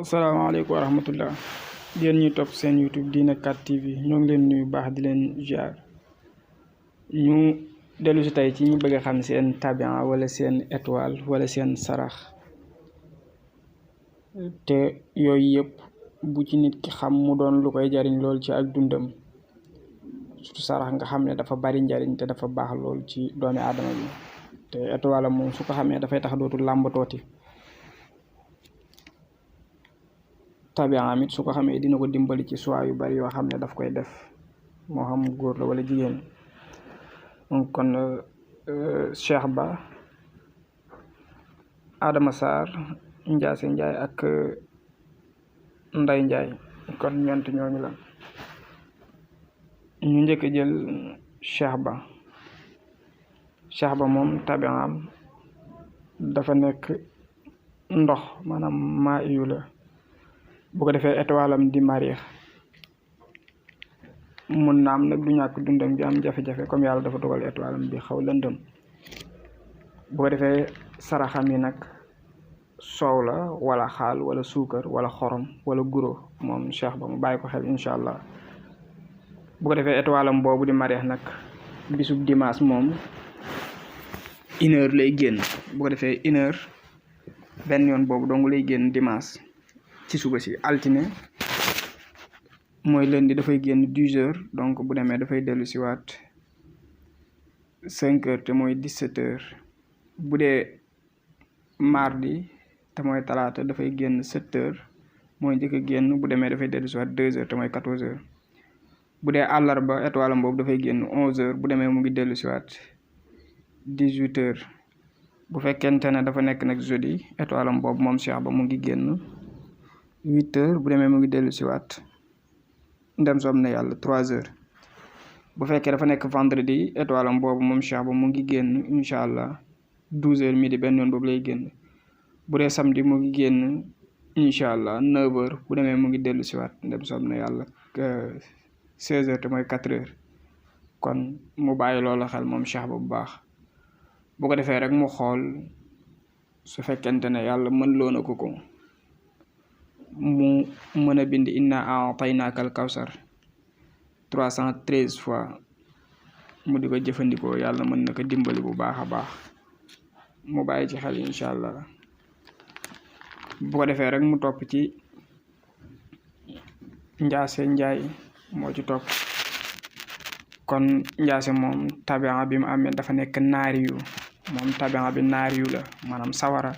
asalaamaaleykum wa rahmatullah yéen ñi topp seen YouTube Diine 4 TV ñoo ngi leen nuyu baax di leen ziar ñu dellu si tey ci ñu bëgg a xam seen tabian wala seen étoile wala seen sarax te yooyu yëpp bu ci nit ki xam mu doon lu koy jariñ lool ci ak dundam surtout sarax nga xam ne dafa bari njariñ te dafa baax lool ci doomi aadama bi te étoile moom su ko xamee dafay tax dootul làmbatooti tabian amit su ko xamee dina ko dimbali ci choix yu bari yoo xam ne daf koy def moo xam góor la wala jigéen kon Cheikh Ba, Adama Sarr, Ndiasse Ndiaye ak Nday Ndiaye kon ñeent ñooñu la ñu njëkk jël Cheikh Ba moom tabian dafa nekk ndox maanaam maa iyu la bu ko defee étoile am di mariix mun na am nag du ñàkk dundam bi am jafe-jafe comme yàlla dafa dogal étoile am bi xaw lëndëm bu ko defee saraxam yi nag soow la wala xaal wala suukar wala xorom wala guro moom Cheikh Ba mu bàyyi ko xel incha allah bu ko defee étoile am boobu di mariix nag bisub dimanche moom 1h lay génn bu ko defee 1h benn yoon boobu dong lay génn dimanche ci suba si altine mooy lundi dafay génn 10h donc bu demee dafay dellu si waat 5h te mooy 17h bu dee mardi te mooy talaata dafay génn 7h mooy njëkk a génn bu demee dafay dellu si waat 2h te mooy 14h bu dee àllarba étoile am boobu dafay génn 11h bu demee mu ngi dellu si waat 18h bu fekkente ne dafa nekk nag jeudi étoile am boobu moom Cheikh Ba mu ngi génn 8h bu demee mu ngi dellu si waat ndem soob na yàlla 3h bu fekkee dafa nekk vendredi étoile am boobu moom Cheikh Ba mu ngi génn incha allah 12h midi benn yoon boobu lay génn bu dee samedi mu ngi génn incha allah 9h bu demee mu ngi dellu si waat ndem soob na yàlla 16h te mooy 4h kon mu bàyyi loola xel moom Cheikh Ba bu baax bu ko defee rek mu xool su fekkente ne yàlla mën loo na ko mu mën a bind inna a'taynaaka al kawsar 313 fois mu di ko jëfandikoo yàlla mën na ko dimbali bu baax a baax mu bàyyi ci xel incha allah bu ko defee rek mu topp ci Ndiasse Ndiaye moo ci topp kon Ndiasse moom tabian bi mu amee dafa nekk naariyu moom tabian bi naariyu la maanaam sawara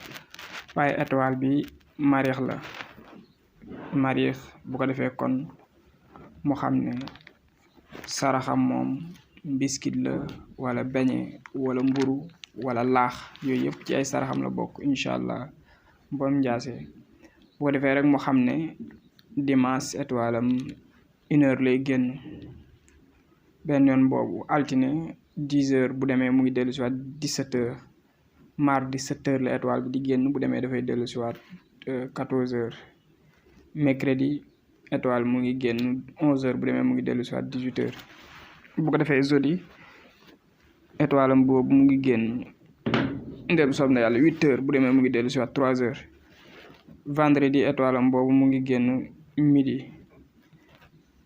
waaye étoile bi mariix la mariix bu ko defee kon mu xam ne saraxam moom biskit la wala beñe wala mburu wala laax yooyu yëpp ci ay saraxam la bokk incha allah moom Ndiasse bu ko defee rek mu xam ne dimanche étoile am 1h lay génn benn yoon boobu altine 10h bu demee mu ngi dellu si waat 17h mardi 7h la étoile bi di génn bu demee dafay dellu si waat 14h mercredi étoile mu ngi génn 11h bu demee mu ngi dellu si waat 18h bu ko defee jeudi étoile am boobu mu ngi génn ndem soob na yàlla 8h bu demee mu ngi dellu si waat 3h vendredi étoile am boobu mu ngi génn midi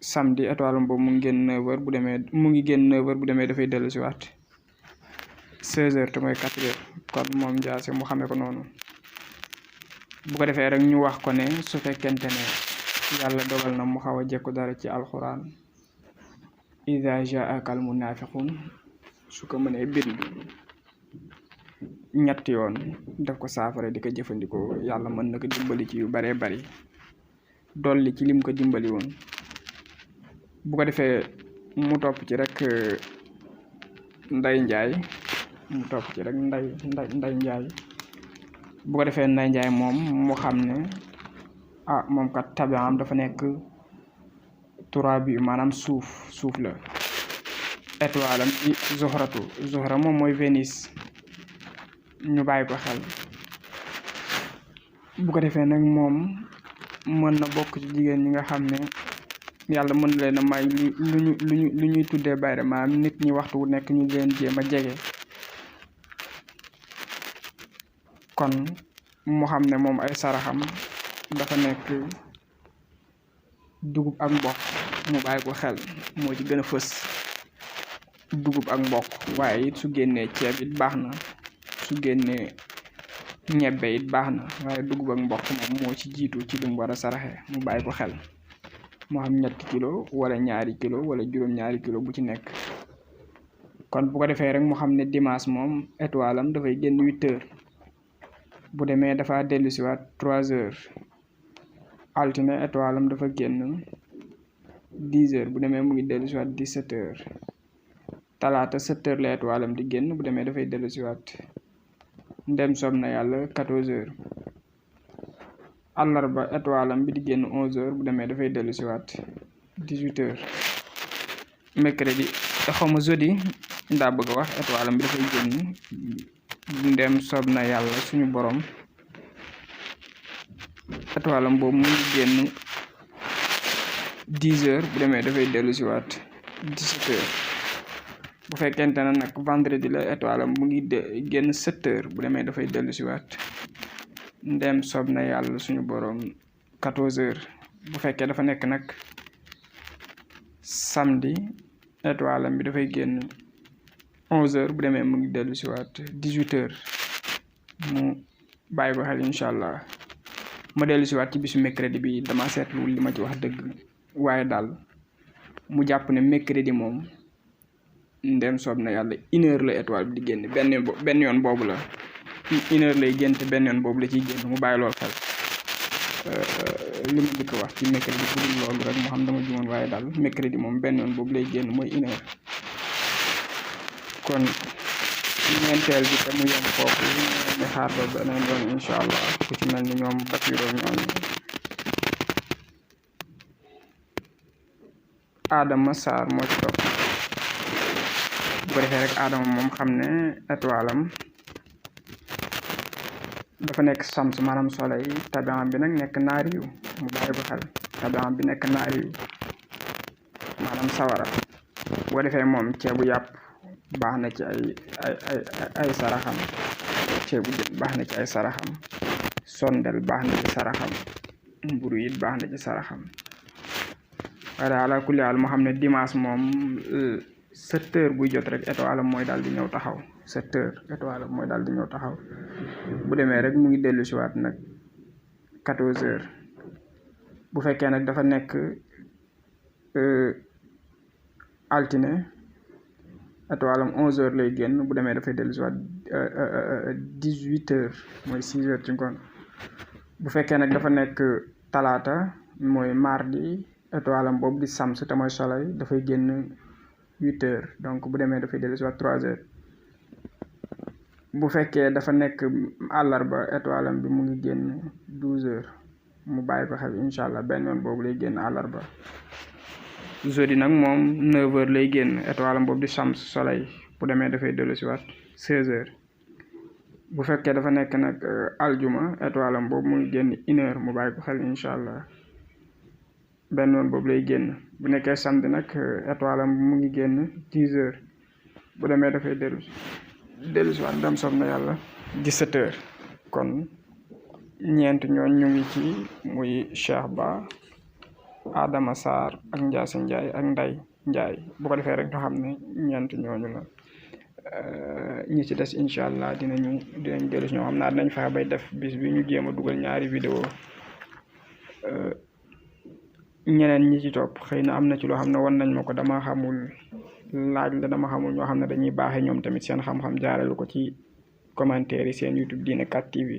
samedi étoile am boobu mu ngi génn 9h bu demee mu ngi génn 9h bu demee dafay dellu si waat 16h te mooy 4h kon moom Ndiasse mu xamee ko noonu bu ko defee rek ñu wax ko ne su fekkente ne yàlla dogal na mu xaw a jekku dara ci alxuraan iza jaaka al munafiqun su ko mënee bind ñetti yoon daf ko saafara di ko jëfandikoo yàlla mën na ko dimbali ci yu baree bari dolli ci lim ko dimbali woon bu ko defee mu topp ci rek Nday Ndiaye mu topp ci rek Nday Ndiaye bu ko defee Nday Ndiaye moom mu xam ne moom kat tabian dafa nekk turaab bi maanaam suuf la étoile am ci Zuhra moom mooy Vénus ñu bàyyi ko xel bu ko defee nag moom mën na bokk ci jigéen ñi nga xam ne yàlla mën na leen a may lu ñuy tuddee bayre maanaam nit ñi waxtu wu nekk ñu leen jéem a jege kon mu xam ne moom ay saraxam dafa nekk dugub ak mboq mu bàyyi ko xel moo ci gën a fës dugub ak mboq waaye it su génnee ceeb it baax na su génnee ñebbe it baax na waaye dugub ak mboq moom moo ci jiitu ci lim war a saraxe mu bàyyi ko xel moo xam 3 kilo wala 2 kilo wala juróom-2 kilo bu ci nekk. kon bu ko defee rek mu xam ne dimanche moom étoile am dafay génn 8 heures bu demee dafa dellusiwaat 3 heures altine étoile am dafa génn 10 heures bu demee mu ngi dellusiwaat 17 heures talaata 7 heures la étoile am di génn bu demee dafay dellusiwaat ndem soob na yàlla 14 heures àllarba étoile am bi di génn 11 heures bu demee dafay dellusiwaat 18 heures mercredi xawma jeudi ndaa bëgg a wax étoile am bi dafay génn ndem soob na yàlla suñu borom étoile am boobu mu ngi génn 10 heures bu demee dafay dellusiwaat 17 heures bu fekkente ne nag vendredi la étoile am mu ngi génn 7 heures bu demee dafay dellusiwaat ndem soob na yàlla suñu borom 14 heures bu fekkee dafa nekk nag samedi étoile am bi dafay génn 11 heures bu demee mu ngi dellusiwaat 18 heures mu bàyyi ko xel incha allah. ma dellusiwaat ci bisu mercredi bi dama seetlu li ma ci wax dëgg waaye daal mu jàpp ne mercredi moom ndem soob na yàlla 1 heure la étoile bi di génn benn yoon boobu la 1 heure lay génn te benn yoon boobu la ciy génn mu bàyyi lool xel li ma njëkk wax ci mercredi bu dul loolu rek moo xam dama jumoon waaye daal mercredi moom benn yoon boobu lay génn mooy 1 heure kon ñeenteel bi te mu yem foofu ñu xaar ba beneen yoon incha allah ku ci mel ni ñoom Basiiroo ñooñu Adama Sarr moo ci topp bu ko defee rek Adama moom xam ne étoile am dafa nekk Shams maanaam soleil tabian bi nag nekk naariyu mu bàyyi ko xel tabian bi nekk naariyu maanaam sawara bu ko defee moom ceebu yàpp baax na ci ay saraxam ceebu jën baax na ci ay saraxam sondel baax na ci saraxam mburu it baax na ci saraxam waaye ala kulli haal moo xam ne dimanche moom 7 heures buy jot rek étoile am mooy daal di ñëw taxaw 7 heures étoile am mooy daal di ñëw taxaw bu demee rek mu ngi dellu si waat nag 14 heures bu fekkee nag dafa nekk altine étoile am 11 heures lay génn bu demee dafay dellu si waat 18 heures mooy 6 heures ci ngoon bu fekkee nag dafa nekk talaata mooy mardi étoile am boobu di Shams te mooy soleil dafay génn 8 heures donc bu demee dafay dellu si waat 3 heures bu fekkee dafa nekk àllarba étoile am bi mu ngi génn 12 heures mu bàyyi ko xel incha allah benn yoon boobu lay génn àllarba jeudi nag moom 9 heures lay génn étoile am boobu di Shams soleil bu demee dafay dellu si waat 16 heures bu fekkee dafa nekk nag aljuma étoile am boobu mu ngi génn 1 heure mu bàyyi ko xel incha allah benn yoon boobu lay génn bu nekkee samedi nag étoile am mu ngi génn 10 heures bu demee dafay dellu si waat ndam soob na yàlla 17 heures kon ñeent ñooñ ñu ngi ci muy Cheikh Ba Adama Sarr ak Ndiasse Ndiaye ak Nday Ndiaye bu ko defee rek ñu xam ne ñeent ñooñu la ñi ci des incha allah dinañ dellu si ñoo xam naa dinañ fexe bay def bis bi ñu jéem a dugal ñaari vidéo ñeneen ñi ci topp xëy na am na ci loo xam ne wan nañ ma ko dama xamul laaj la dama xamul ñoo xam ne dañuy baaxee ñoom tamit seen xam-xam jaarelu ko ci commentaire yi seen YouTube Diine 4 TV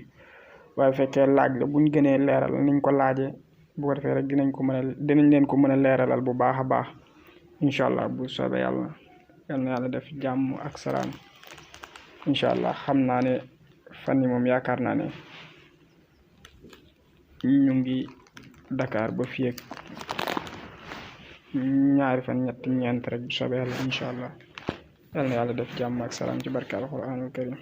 waaye bu fekkee laaj la buñ gënee leeral niñ ko laajee bu ko defee rek dinañ leen ko mën a leeralal bu baax a baax incha allah bu soobee yàlla yal na yàlla def jàmm ak salaam incha allah xam naa ne fan yi moom yaakaar naa ne ñu ngi Dakar ba fii ak ñaari fan ñett ñeent rek bu soobee yàlla incha allah yal na yàlla def jàmm ak salaam ci barke alquranul karim